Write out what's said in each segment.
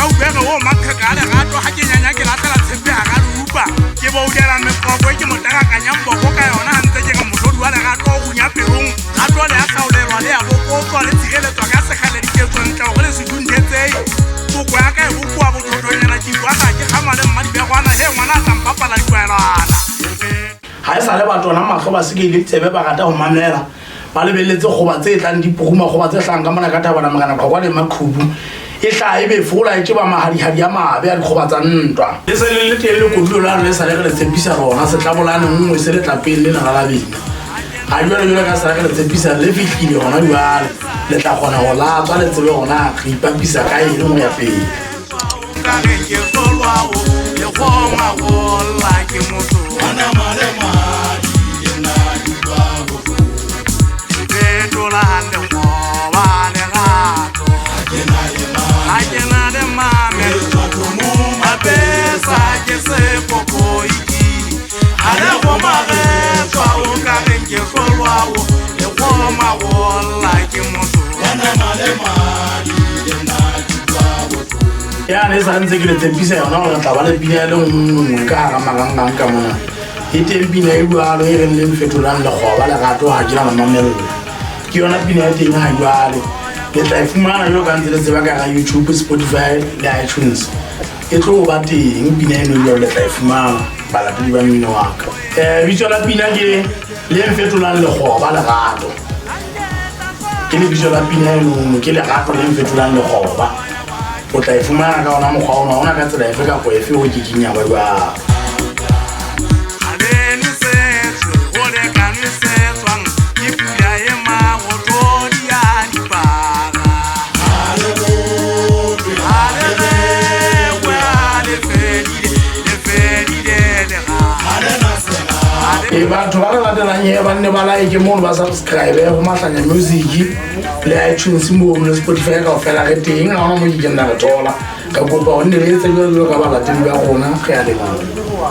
Ka utlwa re o maqheka a lerato ha ke nyanya ke latela tshepe hara leupa. Ke boudela meqoqo e ke mo tarakanyang boko ka yona ha ntse ke re mohlodi wa lerato o runya pelong. Rato le a hlaolelwa le a bokotswa le tshireletswa ka sekgele diketso ntle hore le se dunthetsei. Poko ya ka e bokoa bothotonyana ke ikwa ga ke kgama le mmadibegwana he ngwana a tla mpapala dikwelwana. Ha e sa le batho ona mahlo ba se ke ile ditsebe ba rata ho mamela ba lebelletse kgoba tse tlang di puruma kgoba tse hlahang ka mona ka thabana morena qhokwa le maqhubu e hlaha e be fola e tjeba mahadihadi a mabe a dikgoba tsa ntwa le se le le teng lekodulo lano le sa le re le tshepisa rona setlabolane nngwe se le tlapeng lena la labena ga jwale jwale ka sa re le tshepisa le fihlile gona jwale le tla kgona go latswa le tsebe gona re ipapisa ka eng go ya pele. Ka re ke hlolwago le kgoma go lla ke motho. Fetola lekgoba lerato. Ha ke na le mame. Mapesa ke sepopoiki. Ha le go magetswa o ka reng ke hlolwago le kgoma go lla ke motho. Yane e sa ntse ke le tshepisa yona gore re tla ba le pina e le nngwe ka hara marangrang ka mona. E teng pina e jwalo e reng le mfetolang lekgoba lerato ha ke na le mamello. Ke yona pina e teng ha jwale. Le tla e fumana jwalo ka ntse le tseba ka hara YouTube, Spotify le iTunes. E tlo ba teng pina eno jwalo le tla e fumana balatedi ba mmino wa ka. Bitso la pina ke le mfetolang lekgoba lerato. Ke lebitso la pina eno ke lerato le mfetolang lekgoba. O tla e fumana ka ona mokgwa ona, ona ka tsela efe kapa efe o kekeng ya ba jwalo. Ha le nwesetswe, ho le ka nwesetswang ke pula e marothodi a dipara. Ha le rekwe, ha le fedile, le fedile lerato. E batho ba re latelang he ba nne ba like mono ba subscribe go Mahlanya Music le iTunes mono le Spotify kaofela re teng ha hona mo ke keng la re thola. Ka kopa ho nne le etse jwalo jwalo ka balatedi ba rona re a leboha.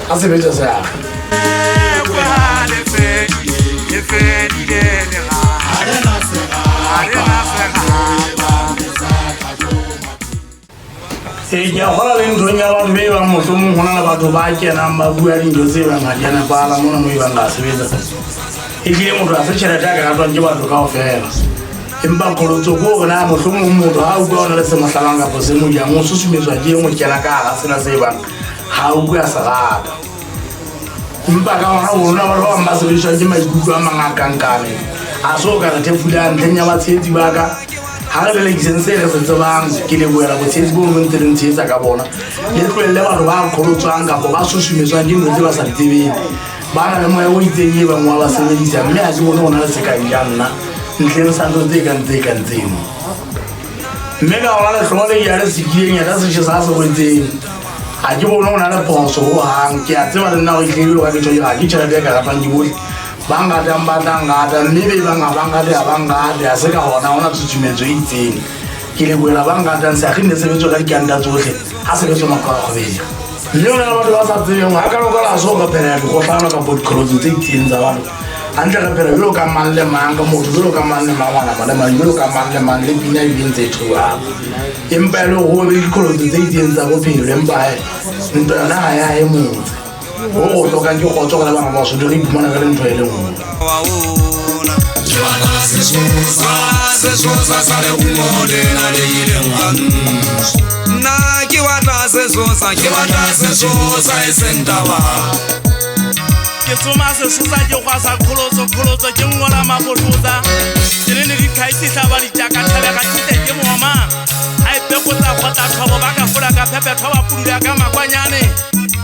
Ha sebetsa se aga. Rekwe, ha le fedile, le fedile lerato. Ha le na serapa. Ee, ke a kgolwa le nthong ya batho be bang mohlomong ho na le batho ba kenang ba bua dintho tse bang ha di a nepahala mona mo e bang ra sebetsa. Ehlile motho ha se tjhelete a ka ratwang ke batho kaofela. Empa qholotso ke hore na mohlomong motho ha a utlwa ho na le se mo hlabang kapa se mo jang, o susumetswa ke eng ho kena ka hara sena se bang ha a utlwe a se rata. Empa ka hona ho na batho ba bang ba sebediswang ke maikutlo a mang a kankane. A so ka re thefulang ntlheng ya batshehetsi ba ka. Ha re lelekiseng se re se tsebang, ke lebohela botshehetsi bo bo ntse le ntshehetsa ka bona. Le tlohelle batho ba qholotswang kapa ba susumetswang ke ntho tse ba sa di tsebeng. Ba na le moya o itseng e bang wa ba sebedisa, mme ha ke bone ho na le se ka di jang nna ntlheng sa ntho tse kang tse kang tseno. Mme ka hona lehloho le ya le sekileng ya ka setjhesa se rwetseng. Ha ke bone ho na le phoso hohang. Ke a tseba le nna hore ehlile jwalo ka ke tjho, ha ke tjhelete e ka ratwang ke bohle. Ba nratang ba tla nrata, mme be bang ha ba nrate ha ba nrate. Ha se ka hona, ha hona tshusumetso e itseng. Ke lebohela ba nratang seakgi ne sebetswa ka dikanta tsohle, ha sebetswa maqwakgobedi. Mme ho na le batho ba sa tsebeng ha kalokalo ha se hore re phela dikgohlano kapa diqholotso tse itseng tsa batho. Hantle re phela jwalo ka mang le mang, ka motho jwalo ka mang le mang, wa nama le madi jwalo ka mang le mang, le pina ebile ntse e theohang. Empa e le hore ho be le diqholotso tse itseng tsa bophelo, empa he ntwa yona ha ya e motse. Ho re hlokang ke kgotso re le bana ba Basotho re iphumana re le ntho e le nngwe. Nna ke batla sesosa, ke batla sesosa e seng taba. Ke tsoma sesosa ke kgwasa qholotso, qholotso ke ngola makotlotsa. Ke le ne ditlhaisi hlaba ditjaka thabega thite ke moma. Ha e pekotsa kgotla thobo ba ka fola ka phephetho ba pudula ka makwanyane.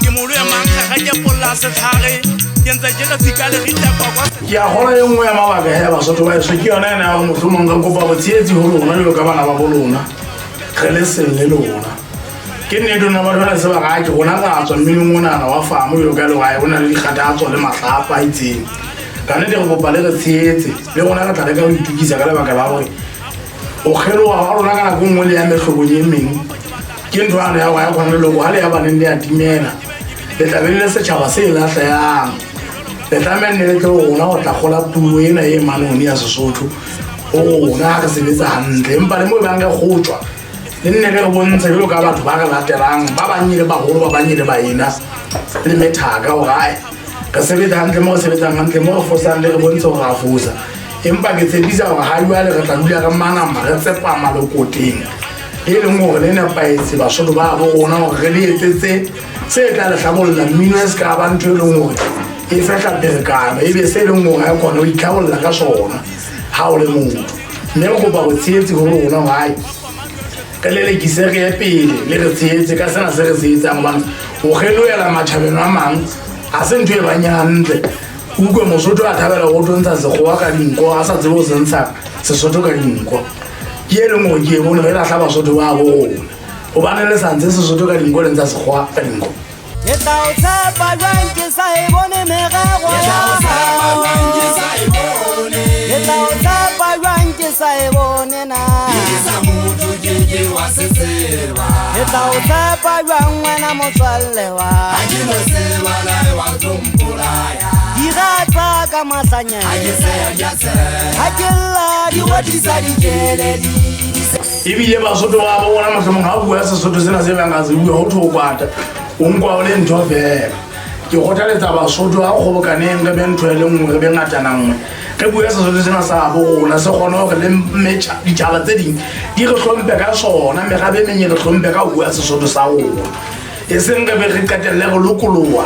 Ke molo e mang ga ke polla setlhare. Ke ntse ke re fika le ritla kwa kwa. Ke a kgolwa e nngwe ya mabaka he Basotho ba heso ke yona ena ya hore mohlomong re kopa botshehetsi ho lona jwalo ka bana ba bo lona. Re le seng le lona. Ke nnete rona batho ba se ba rake rona ra tswa mminong onana wa famo jwalo ka lewae ho na le dikgathatso le mahlapa a itseng. Ka nnete re kopa le re tshehetse le rona re tla leka ho itokisa ka lebaka la hore ho kgeloha hwa rona ka nako e nngwe le ya mehlobong e meng ke ntho yane ya hore ha e kgona leloko ha le ya baneng le ya timela. Le tla be le le setjhaba se lahlehang. Le tlameha nne le tle ho rona ho tla kgola puo ena e manone ya Sesotho ho rona ha re sebetsa hantle. Empa le mo e bang re kgotjwa. Le nne le re bontshe jwalo ka batho ba re latelang, ba bang e le baholo, ba bang e le baena le methaka, hore ae re sebetsa hantle mo re sebetsang hantle, mo re fosang le re bontshe hore ra fosa. Empa ke tshepisa hore ha jwale re tla dula re manama, re tsepama lekoteng e leng hore le nepahetse Basotho ba bo rona, hore re le etsetse se tla le hlabolla mmino, e se ka ba ntho e leng hore e fehla pherekano, ebe se leng hore ha e kgone ho itlhabolla ka sona ha o le motho. Mme re kopa botshehetsi ho rona hore ai re lelekise, re ye pele, le re tshehetse ka sena se re se etsang, hobane ho kgelohela matjhabeng a mang ha se ntho e bang hantle. Utlwe Mosotho a thabela ho tlo ntsha Sekgowa ka dinko, a sa tsebe ho se ntsha Sesotho ka dinko. Ke e leng hore ke e bone re lahla Basotho ba bo rona, hobane le sa ntshe Sesotho ka dinko, le ntsha Sekgowa ka dinko. Ke tla o tshepa jwang ke sa e bone merero ya hao? Ke tla o tshepa jwang ke sa e bone na? Ke tla o tshepa jwang wena motswalle wa? Dira tsa ka mahlanyana, ha ke lla di rothisa dikeledi. Ebile Basotho ba bo rona mohlomong ha o bua Sesotho sena se bang a se bua, ho thwe o kwata, o nkwa o le ntho fela. Ke kgothaletsa Basotho ha kgobokaneng, re be ntho e le nngwe, re be ngatana nngwe, re bue Sesotho sena sa bo rona, se kgone hore le ditjhaba tse ding di re hlomphe ka sona, merabe e meng e re hlomphe ka ho bua Sesotho sa rona, e seng re be re qetelle re lokoloha,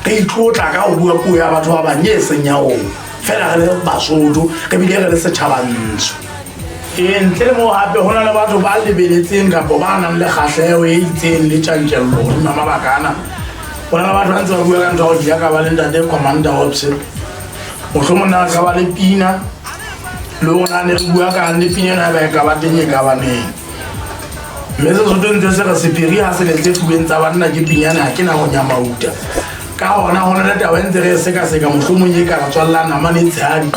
re itlotla ka ho bua puo ya batho ba bang e seng ya rona fela, re le Basotho, re bile re le setjhabantsho. Ee, ntle le moo hape ho na le batho ba lebeletseng kapa ba nang le kgahleho e itseng le tjantjello hodima mabaka ana. Ho na le batho ba ntse ba bua ka ntho ya hore ke ka ba le ntate Commander Hobbs, mohlomong na ka ba le pina le rona ne re bua ka le pina ena, ba e ka ba teng e ka ba neng. Mme Sesotho ntse se re sephiri ha se letse fubeng tsa banna ke pinyane, ha ke na ho nyamauta ka hona. Ho na le taba e ntse re e sekaseka, mohlomong e ka re tswallang namane e tshehadi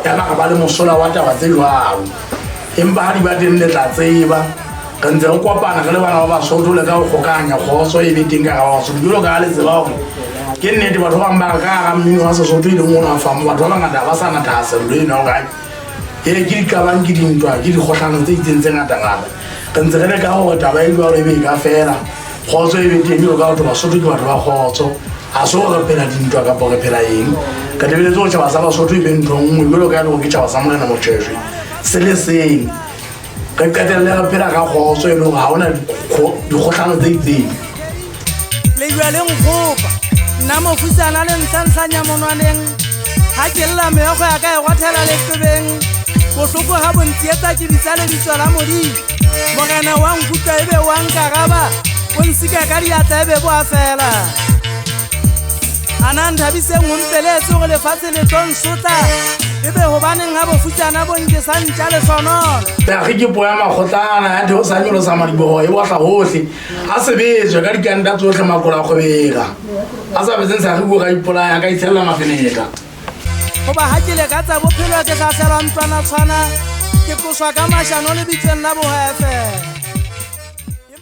ya ba re ba le mosola wa taba tse jwalo. Empa ha di ba teng le tla tseba. Re ntse re kopana re le bana ba Basotho le ka ho kgokahanya kgotso e be teng ka hara Basotho, jwalo ka ha le tseba hore ke nnete batho ba bang ba re ka hara mmino wa Sesotho e leng ona famo, batho ba bangata ha ba sa na thahasello eno ya hore ee ke diqabang, ke dintwa, ke dikgohlano tse itseng tse ngata-ngata. Re ntse re leka hore taba e jwalo e be e ka fela, kgotso e be teng, jwalo ka batho Basotho ke batho ba kgotso, ha se hore re phela dintwa kapa re phela eng. Re lebeletse hore tjhaba sa Basotho e be ntho nngwe, jwalo ka e le hore ke tjhaba sa Morena Motshweshwe se le seng, re qetelle re phela ka kgotso, e le hore ha hona dikgohlano tse itseng. Lejwe le nkgopa nna mofusana le nhlanhlanya monwaneng, ha ke lla meokgo ya ka e rothela leqebeng. Bohloko ha bo ntsietsa, ke bitsa lebitso la Modimo. Morena wa nkutlwa ebe wa nkaraba, o nsika ka diatla ebe bo a fela. Ana Nthabiseng ho mpeletse hore lefatshe le tlo nsotla, ebe hobaneng ha bofutsana bo nke sa ntja lehlonono? Re ke puo ya makgotlana ya theosa nyolosa madiboho e bohla hohle, a sebetswe ka dikanta tsohle, makola a kgwebeka a sa betseng sa re bua ka ipolaya ka itshella mafenetla. Hoba ha ke le ka tsa bophelo ke hlahlelwa ntlwana tshwana, ke qoswa ka mashano lebitleng la bohwefe.